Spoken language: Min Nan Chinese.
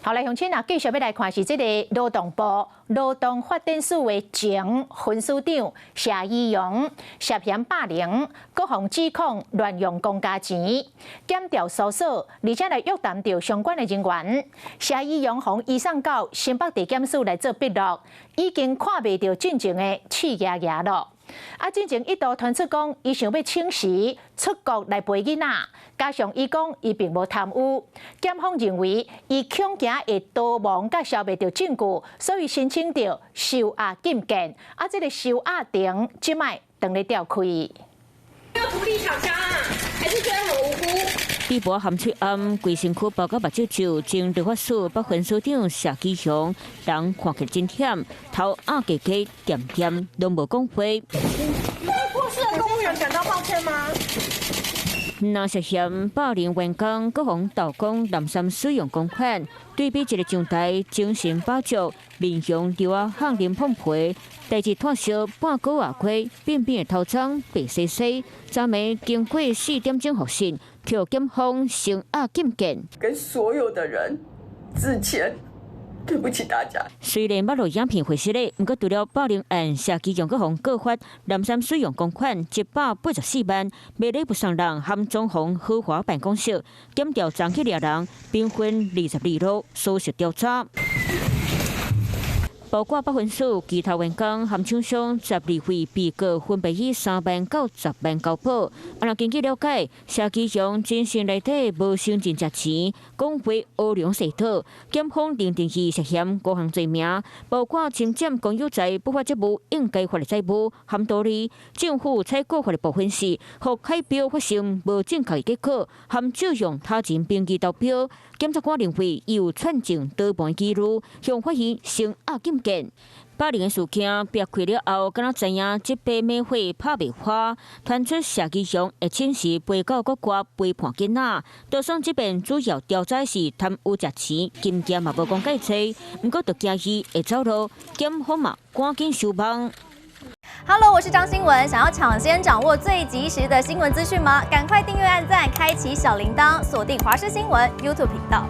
好來，鄉親啊，繼續欲來看是這个勞動部勞動發展署的前分署長謝宜容涉嫌霸凌，閣予指控亂用公家錢，檢調搜索，而且來約談著相關的人員。謝宜容予移送到新北地檢署來做筆錄，已經看袂著進前的刺牙牙囉。啊，進前一度傳出講，伊想欲請辭出國來陪囡仔，加上伊講伊並無貪污，檢方認為伊恐驚會逃亡佮消滅著證據，所以申請著收押禁見。啊，這個收押庭這擺當咧調開。要獨立搶槍啊？還是覺得很無辜？鼻脖含喙暗，規身軀包到目睭皺，前勞發署北分署長謝宜容，人看起來真忝，頭壓低低，恬恬攏無講話。你對過世的公務員感到抱歉嗎？若涉嫌霸凌員工，閣予盜講濫贍使用公款，對比一个上台精神飽足，面容流啊汗淋碰皮，代誌炭燒半個外過，扁扁的頭鬃白皙皙，昨暝經過4點鐘複訊，予檢方聲押禁見。跟所有的人致歉。對不起大家。雖然捌錄影片回實咧，毋過除了霸凌案，謝宜容閣予告發濫贍使用公款184萬，賣禮不送人，含裝潢豪華辦公室，檢調昨去掠人，兵分22路搜尋調查。包括北分署其他員工含廠商12位被告，分別以3萬到10萬交保。啊，若根據了解，謝宜容真心內底無承認食錢，講話烏龍洗討，檢方認定伊涉嫌五項罪名，包括侵佔公有財、不負職務、應該負的債務、含圖利、政府採購法的部分是，予開標發生無正確的結果，含借用他人名義投標。檢察官認為伊有串證倒盤記錄，向法院聲押禁見。霸凌的事件煏開了後，敢若知影這把猛火拍袂花，傳出謝宜容會請辭飛到國外陪伴囡仔。就算這邊主要調查是貪污食錢，金額嘛無講蓋濟，毋過就驚伊會走路，檢方嘛趕緊收網。 Hello，我是張新文，想要搶先掌握最及時的新聞資訊嗎？趕快訂閱、按讚、開啟小鈴鐺，鎖定華視新聞 YouTube 頻道。